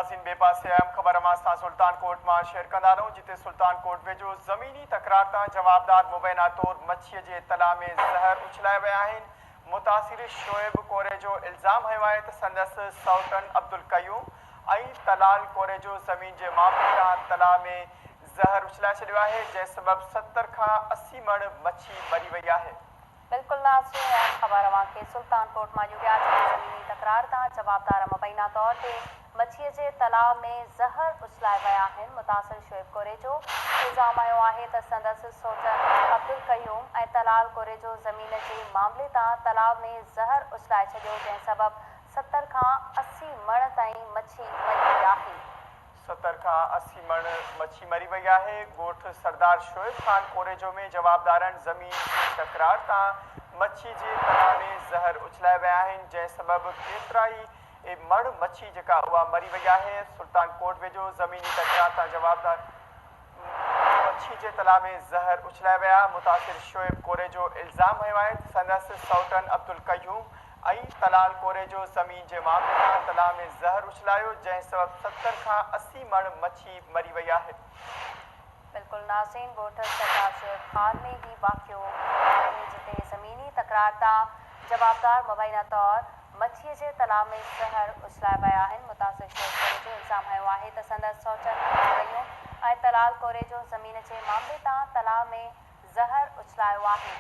ناظرين ٻئي پاسي اهم خبر اوهان سان سلطان ڪوٽ مان شيئر ڪندا رهون جتي سلطان ڪوٽ ويجهو زميني تڪرار تان جوابدار مبينا طور مڇي جي تلاء ۾ زهر اڇلائي ويا آهن متاثر شعيب ڪوريجو الزام هنيو آهي ته سندس سئوٽن عبدالقيوم ۽ طلال ڪوريجو زمين جي معاملي تان تلاء ۾ زهر اڇلائي ڇڏيو آهي جنهن سبب 70 کان 80 مڻ مڇي مري وئي آهي. بلڪل ناظرين اهم خبر اوهان کي سلطان ڪوٽ مان ڏيون پيا جتي زميني تڪرار تان جوابدار مبينا طور تي مڇي جي تلاء ۾ زهر اڇلائي ويا آهن متاثر شعيب ڪوريجو الزام هنيو آهي ته سندس سوٽن عبدالقيوم ۽ طلال ڪوريجو زمين جي معاملي تان تلاء ۾ زهر اڇلائي ڇڏيو جنهن سبب 70 کان 80 مڻ تائين مڇي مري وئي آهي. 70 کان 80 مڻ مڇي مري وئي آهي، ڳوٺ سردار شعيب خان ڪوريجو ۾ جوابدارن زمين جي تڪرار تان مڇي جي تلاء ۾ زهر اڇلائي ويا آهن، جنهن سبب ڪيترائي مڻ مڇي جيڪا اها مري وئي آهي، سلطان ڪوٽ ويجهو زميني تڪرار تان جوابدار مڇي جي تلاء ۾ زهر اڇلائي ويا، متاثر شعيب ڪوريجو الزام هنيو آهي ته سندس سئوٽن عبدالقيوم ۽ طلال ڪوريجو زمين جي معاملي تان تلاء ۾ زهر اڇلايو، جنهن سبب 70 کان 80 مڻ مڇي مري وئي آهي. بلڪل ناظرين ڳوٺ سردار شعيب خان ۾ هي واقعو ٿيو آهي جتي زميني تڪرار تان جوابدار مبينا طور مڇي جي تلاء ۾ زهر اڇلائي ويا آهن متاثر شعيب ڪوريجو الزام هنيو آهي ته سندس سئوٽن عبدالقيوم ۽ طلال ڪوريجو زمين جي معاملي تان تلاء ۾ زهر اڇلايو آهي.